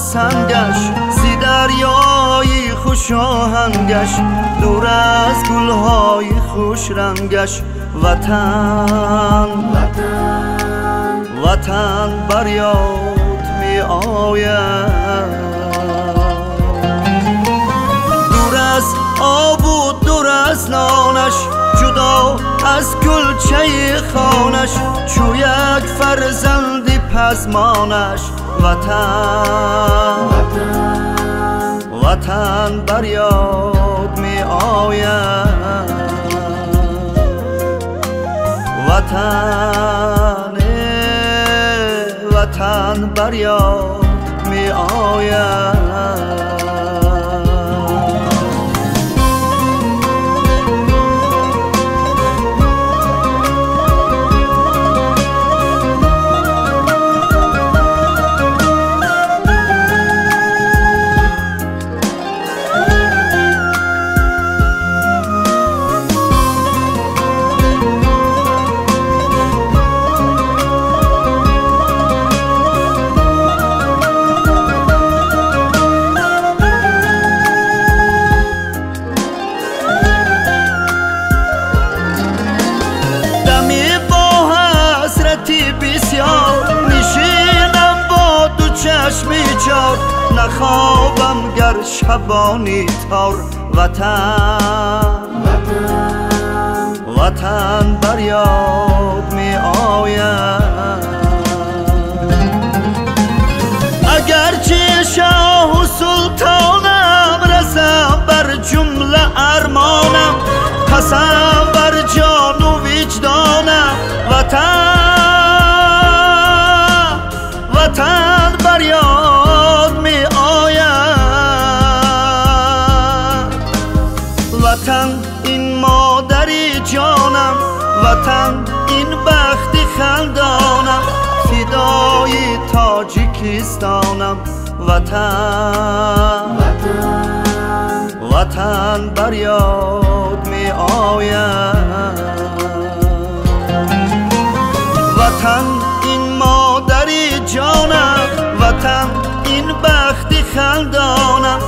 سنگش، زی دریای خوش آهنگش، دور از گلهای خوش رنگش. وطن وطن بر یاد می آید. دور از آب و دور از نانش، جدا از کلچه خانش، چو یک فرزند پزمانش. وطن وطن بر یاد می آید. وطن وطن بر یاد می آید. نشینم با دو چشمی چار، نخوابم گر شبانی تار. وطن وطن بر یاد می آید. اگرچه شاه و سلطانم، رسم بر جمله ارمانم، قسم بر جان و وجدانم. وطن وطن بر یاد می آید. وطن این مادری جانم، وطن این بخت خندانم، فدای تاجیکستانم. وطن وطن بر یاد می آید. وطن این مادری جانم، وطن این بخت خندانم،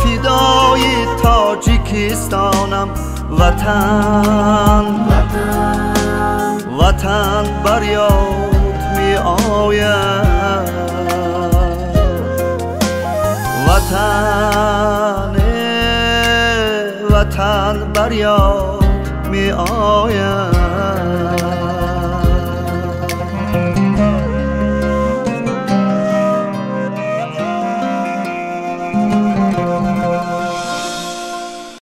فدای تاجیکستانم. وطن وطن بر یاد می آید. وطن وطن بر یاد می آید.